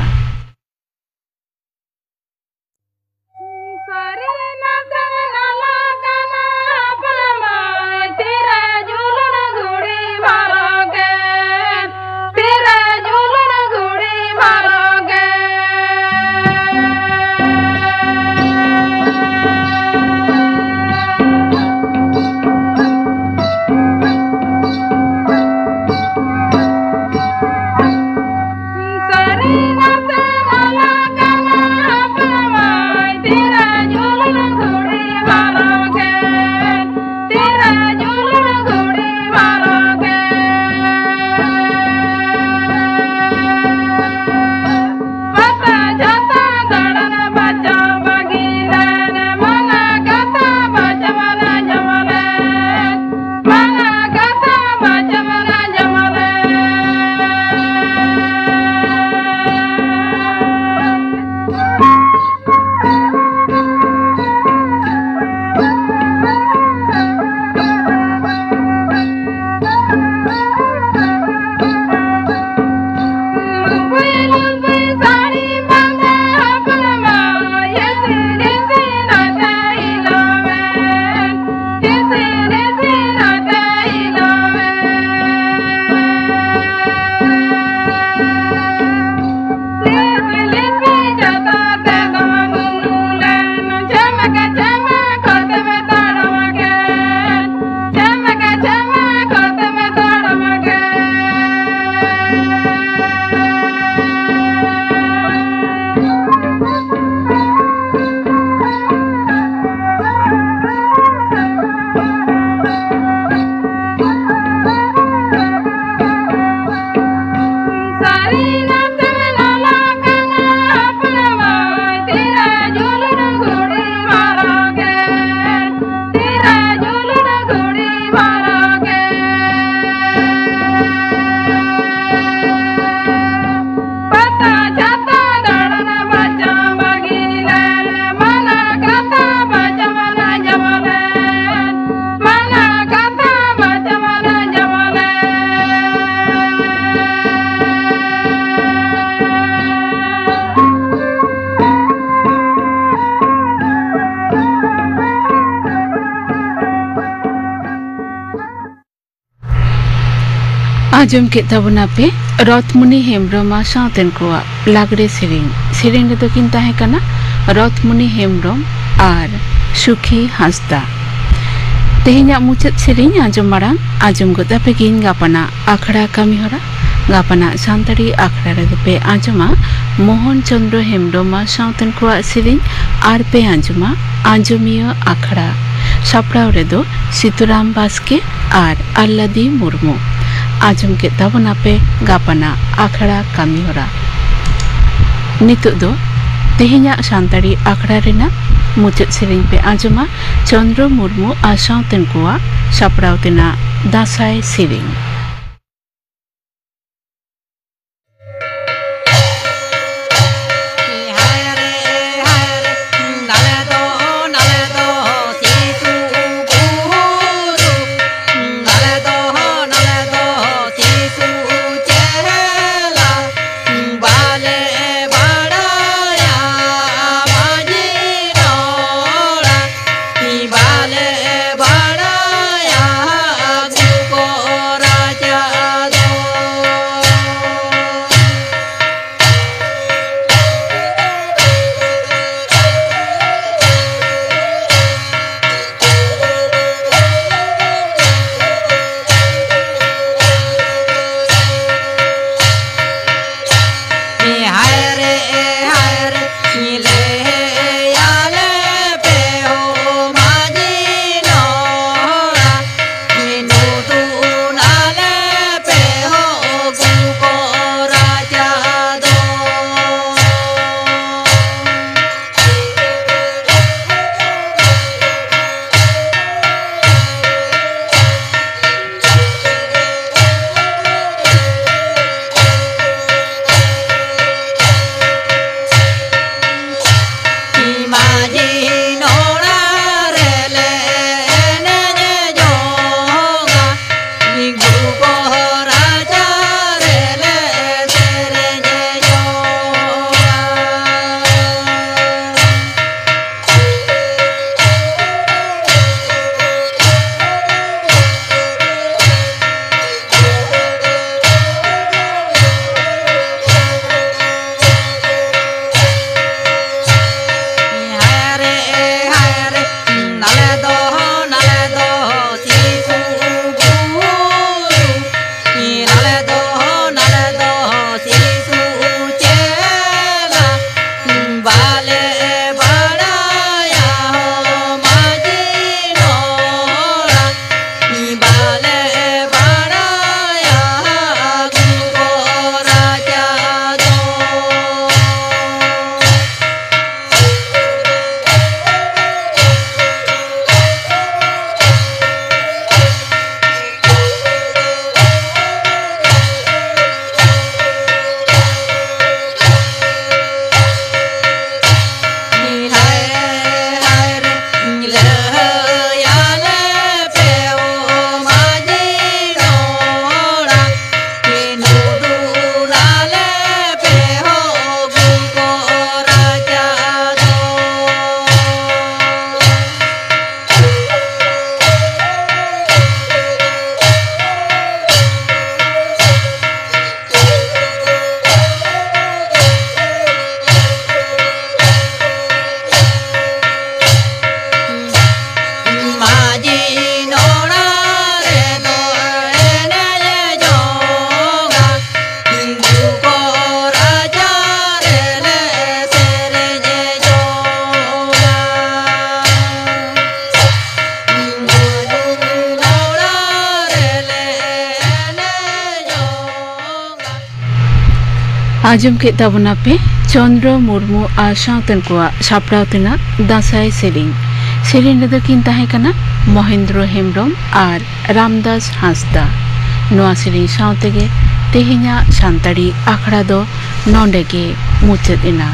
ᱟᱸᱡᱚᱢ ᱠᱮᱫ ᱛᱟᱵᱚᱱᱟ ᱯᱮ ᱨᱚᱛᱷᱢᱩᱱᱤ ᱦᱮᱢᱵᱨᱚᱢ ᱟᱨ ᱥᱟᱶᱛᱮᱱ ᱠᱚᱣᱟᱜ ᱞᱟᱜᱽᱲᱮ ᱥᱮᱨᱮᱧ᱾ ᱥᱮᱨᱮᱧ ᱨᱮᱫᱚ ᱠᱤᱱ ᱛᱟᱦᱮᱸ ᱠᱟᱱᱟ ᱨᱚᱛᱷᱢᱩᱱᱤ ᱦᱮᱢᱵᱨᱚᱢ ᱟᱨ ᱥᱩᱠᱷᱤ ᱦᱟᱸᱥᱫᱟ᱾ ᱛᱮᱦᱮᱧᱟᱜ ᱢᱩᱪᱟᱹᱫ ᱥᱮᱨᱮᱧ ᱟᱸᱡᱚᱢ ᱢᱟᱲᱟᱝ ᱟᱸᱡᱚᱢ ᱜᱚᱫ ᱟᱯᱮ ᱜᱤᱧ ᱜᱟᱯᱟᱱᱟᱜ ᱟᱠᱷᱲᱟ ᱠᱟᱹᱢᱤᱦᱚᱨᱟ᱾ ᱜᱟᱯᱟᱱᱟᱜ ᱥᱟᱱᱛᱟᱲᱤ ᱟᱠᱷᱲᱟ ᱨᱮᱫᱚ ᱯᱮ ᱟᱸᱡᱚᱢᱟ ᱢᱳᱦᱚᱱ ᱪᱚᱸᱫᱽᱨᱚ ᱦᱮᱢᱵᱨᱚᱢ ᱟᱨ ᱥᱟᱶᱛᱮᱱ ᱠᱚᱣᱟᱜ ᱥᱮᱨᱮᱧ ᱟᱨ ᱯᱮ ᱟᱸᱡᱚᱢᱟ ᱟᱸᱡᱚᱢᱤᱭᱟᱹ ᱟᱠᱷᱲᱟ᱾ ᱥᱟᱯᱲᱟᱣ ᱨᱮᱫᱚ ᱥᱤᱛᱩᱨᱟᱢ ᱵᱟᱥᱠᱮ ᱟᱨ ᱟᱞᱞᱟᱫᱤ ᱢᱩᱨᱢᱩ᱾ ᱟᱸᱡᱚᱢ ᱠᱮᱫ ᱛᱟᱵᱚᱱᱟᱯᱮ ᱜᱟᱯᱟᱱᱟᱜ ᱟᱠᱷᱲᱟ ᱠᱟᱹᱢᱤᱦᱚᱨᱟ᱾ ᱱᱤᱛᱚᱜ ᱫᱚ ᱛᱮᱦᱮᱧᱟᱜ ᱥᱟᱱᱛᱟᱲᱤ ᱟᱠᱷᱲᱟ ᱨᱮᱱᱟᱜ ᱢᱩᱪᱟᱹᱫ ᱥᱮᱨᱮᱧ ᱯᱮ ᱟᱸᱡᱚᱢᱟ ᱪᱚᱸᱫᱽᱨᱚ ᱢᱩᱨᱢᱩ ᱟᱨ ᱥᱟᱶᱛᱮᱱ ᱠᱚᱣᱟᱜ ᱥᱟᱯᱲᱟᱣ ᱛᱮᱱᱟᱜ ᱫᱟᱸᱥᱟᱭ ᱥᱮᱨᱮᱧ᱾ ᱟᱸᱡᱚᱢ ᱠᱮᱫ ᱛᱟᱵᱚᱱᱟᱯᱮ ᱪᱚᱱᱫᱨᱚ ᱢᱩᱨᱢᱩ ᱟᱨ ᱥᱟᱶᱛᱮᱱ ᱠᱚᱣᱟᱜ ᱥᱟᱯᱲᱟᱣ ᱛᱮᱱᱟᱜ ᱫᱟᱸᱥᱟᱭ ᱥᱮᱨᱮᱧ᱾ ᱥᱮᱨᱮᱧ ᱨᱮᱫᱚ ᱠᱤᱱ ᱛᱟᱦᱮᱸ ᱠᱟᱱᱟ ᱢᱚᱦᱮᱱᱫᱨᱚ ᱦᱮᱢᱵᱨᱚᱢ ᱟᱨ ᱨᱟᱢᱫᱟᱥ ᱦᱟᱸᱥᱫᱟ᱾ ᱱᱚᱣᱟ ᱥᱮᱨᱮᱧ ᱥᱟᱶ ᱛᱮᱜᱮ ᱛᱮᱦᱮᱧᱟᱜ ᱥᱟᱱᱛᱟᱲᱤ ᱟᱠᱷᱲᱟ ᱫᱚ ᱱᱚᱰᱮ ᱜᱮ ᱢᱩᱪᱟᱹᱫ ᱮᱱᱟ᱾